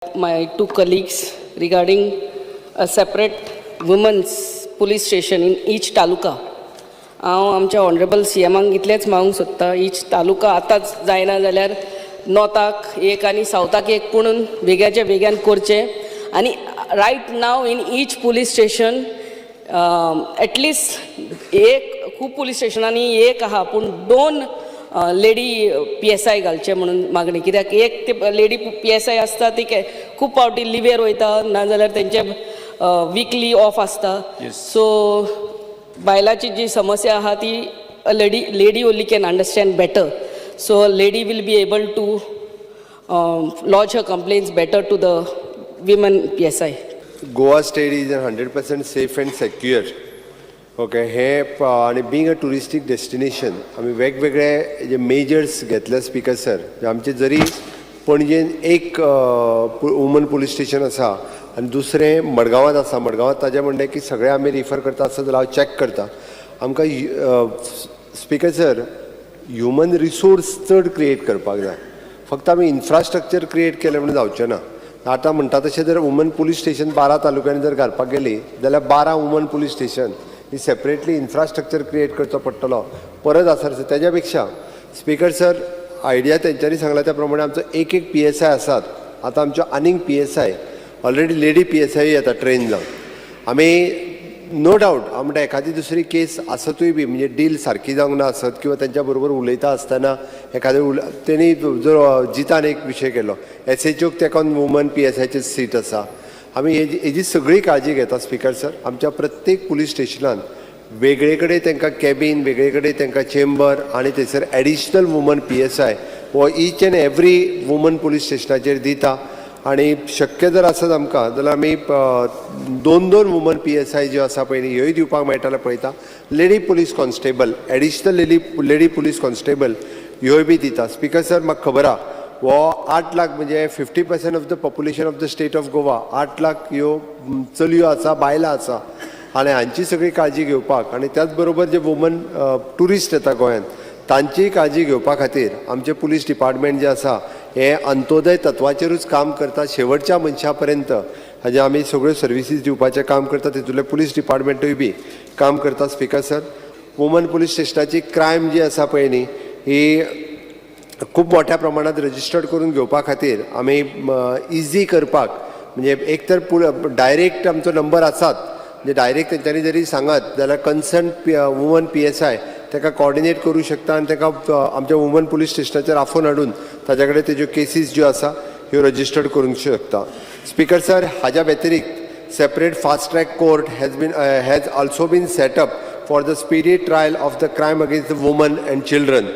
My two colleagues regarding a separate women's police station in each taluka. हांव आमच्या honourable C एमाक इतलेंच मागूंक सोदता, each taluka आतांच जायना जाल्यार नॉर्थाक एक आनी सावथाक एक, पुणून वेग्याच्या वेग्यान करचें आनी right now in each police station at least एक, खूब पुलीस स्टेशनांनी एक आहा, पूण दोन लेडी पीएसआय घालचे म्हणून मागणी. कित्याक एक ते लेडी पीएसआय आसता, ती खूब फावटी लिवेर वयता, नाजाल्यार तेंचे विकली ऑफ आसता. सो बायलाची जी समस्या आहा ती lady only can understand better, so lady will be able to lodge her complaints better to the women PSI. Goa state is 100% safe and secure, okay. हे आनी बींग अ टुरिस्टीक डेस्टिनेशन आमी वेगवेगळे जे measures घेतले speaker sir. आमचे जरी पणजेन एक woman police station आसा आनी दुसरें मडगांवांत आसा. मडगांवांत ताजें म्हणणें की सगळे आमी रिफर करता आसत जाल्यार हांव चॅक करता. आमकां स्पीकर सर, ह्युमन रिसोर्स चड क्रिएट करपाक जाय. फक्त आमी इन्फ्रास्ट्रक्चर क्रिएट केलें म्हणून जावचें ना. आतां म्हणटा तशें जर वुमन पुलीस स्टेशन 12 तालुक्यांनी जर घालपाक गेली जाल्यार 12 वुमन पुलीस स्टेशन ही सेपरेटली इन्फ्रास्ट्रक्चर क्रिएट करचो पडटलो परत आसा. तेज्या पेक्षा स्पीकर सर, आयडिया तेंच्यांनी सांगला त्या प्रमाणे आमचो एक एक पीएसआय आसात. आतां आमच्यो आनीक पीएसआय, ऑलरेडी लेडी पीएसआय येता ट्रेन जावन. आमी नो डावट, हांव म्हणटा एखादी दुसरी केस आसतूय बी, म्हणजे डील सारकी जावंक ना आसत किंवा तेंच्या बरोबर उलयता आसतना एखादें उल तेणी जर जितान एक विशय केलो, एसएचओक तेकोन वुमन पीएसआयचें सीट आसा. आमी हेजी सगळी काळजी घेता स्पीकर सर. आमच्या प्रत्येक पुलीस स्टेशनान वेगळे कडेन तांकां कॅबीन, वेगळे कडेन तांकां चेंबर आनी थंयसर एडिशनल वुमन पीएसआय हो each and every woman police स्टेशनाचेर दिता. आनी शक्य जर आसत आमकां जाल्यार आमी दोन दोन वुमन पीएसआय ज्यो आसा पळय न्ही, ह्योय दिवपाक मेळटा जाल्यार पळयता. Lady police constable, additional lady police constable ह्योय बी दिता. स्पीकर सर, म्हाका खबर आहा, हो 8 लाख म्हणजे 50% of the population of the state of Goa, 8 lakh ह्यो चलयो आसा, बायलां आसा आनी हांची सगळी काळजी घेवपाक आनी त्याच बरोबर जे वुमन ट्युरिस्ट येता गोंयांत तांचीय काळजी घेवपा खातीर आमचें पुलीस डिपार्टमेंट जें आसा हें अंत्योदय तत्वाचेरूच काम करता. शेवटच्या मनशा पर्यंत हाजें आमी सगळ्यो सर्विसीस दिवपाचें काम करता. तितूंतलें पुलीस डिपार्टमेंटूय बी काम करता. स्पीकर सर, वुमन पुलीस स्टेशनाची क्रायम जी आसा पळय न्ही, ही खूब मोठ्या प्रमाणात रजिस्टर्ड करून घेवपा खातीर आमी इजी करपाक म्हणजे एक तर डायरेक्ट आमचो नंबर आसात, म्हणजे डायरेक्ट तेंच्यांनी जरी सांगत जाल्यार कन्सर्न वुमन पीएसआय ताका कॉर्डिनेट करूं शकता आनी ताका आमच्या वुमन पुलीस स्टेशनाचेर आफोवन हाडून ताच्या कडेन तेज्यो केसीस ज्यो आसा ह्यो रजिस्टर्ड करूंक शकता. स्पीकर सर, हाज्या व्यतिरिक्त separate fast track court has also been set up for the speedy trial of the crime against the women and children.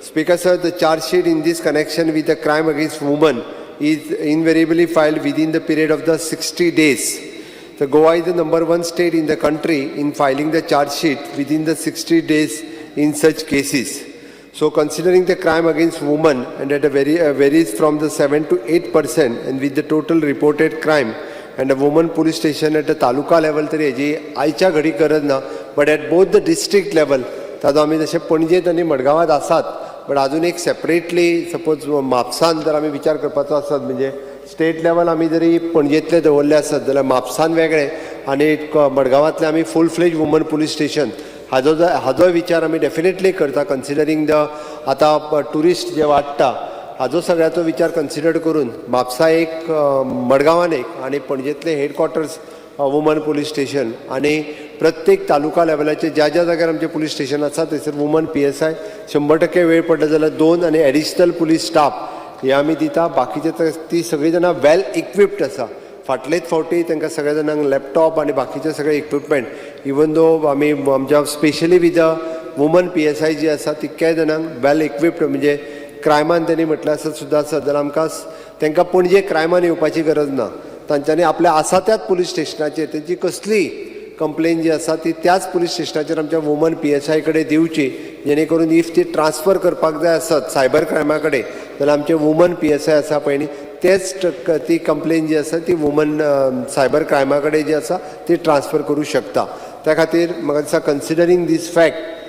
Speaker sir, the charge sheet in this connection with the crime against women is invariably filed within the period of the 60 days. The Goa is the number one state in the country in filing the charge sheet within the 60 days in such cases. So considering the crime against women and at a very varies from the 7 to 8% and with the total reported crime and a woman police station at the taluka level तरी हेजी आयच्या घडी गरज ना, but at both the district level ताजो आमी जशें पणजेंत आनी मडगांवांत आसात, बट अजून एक सेपरेटली सपोज म्हापसान जर आमी विचार करपाचो आसत, म्हणजे स्टेट लेवल आमी जरी पणजेंतले दवरले आसत जाल्यार म्हापसान वेगळे आनी मडगांवांतले आमी full fledge woman police station हाजो विचार आमी डेफिनेटली करता. कन्सिडरींग the आतां ट्युरिस्ट जे वाडटा, हाजो सगळ्याचो विचार कन्सिडर करून म्हापसा एक, मडगांवान एक आनी पणजेंतले हेडक्वॉर्टर्स वुमन पुलीस स्टेशन आनी प्रत्येक तालुका लेवलाचेर ज्या ज्या जाग्यार आमचे पुलीस स्टेशन आसा थंयसर वुमन पीएसआय 100%, वेळ पडलो जाल्यार दोन आनी एडिशनल पुलीस स्टाफ हे आमी दिता. बाकीचे तर ती सगळीं जाणां वेल इक्विप्ड आसा. फाटलेच फावटी तांकां सगळ्या जाणांक लॅपटॉप आनी बाकीचे सगळे इक्विपमेंट, इवन दो आमी आमच्या specially with the woman PSI जी आसा तितक्याय जाणांक वेल इक्विप्ड, म्हणजे क्रायमान तेणी म्हटलें आसत सुद्दां आसत जाल्यार आमकां तांकां पणजे क्रायमान येवपाची गरज ना. तांच्यांनी आपल्या आसा त्याच पुलीस स्टेशनाचेर तेंची कसलीय कंप्लेन जी आसा ती त्याच पुलीस स्टेशनाचेर आमच्या वुमन पीएसआय कडेन दिवची, जेणे करून if ती ट्रान्सफर करपाक जाय आसत सायबर क्रायमा कडेन जाल्यार आमचे वुमन पीएसआय आसा पळय न्ही, तेच ती कंप्लेन जी आसा ती वुमन सायबर क्रायमा कडेन जी आसा ती ट्रान्सफर करूं शकता. त्या खातीर म्हाका दिसता, कन्सिडरींग दीस फॅक्ट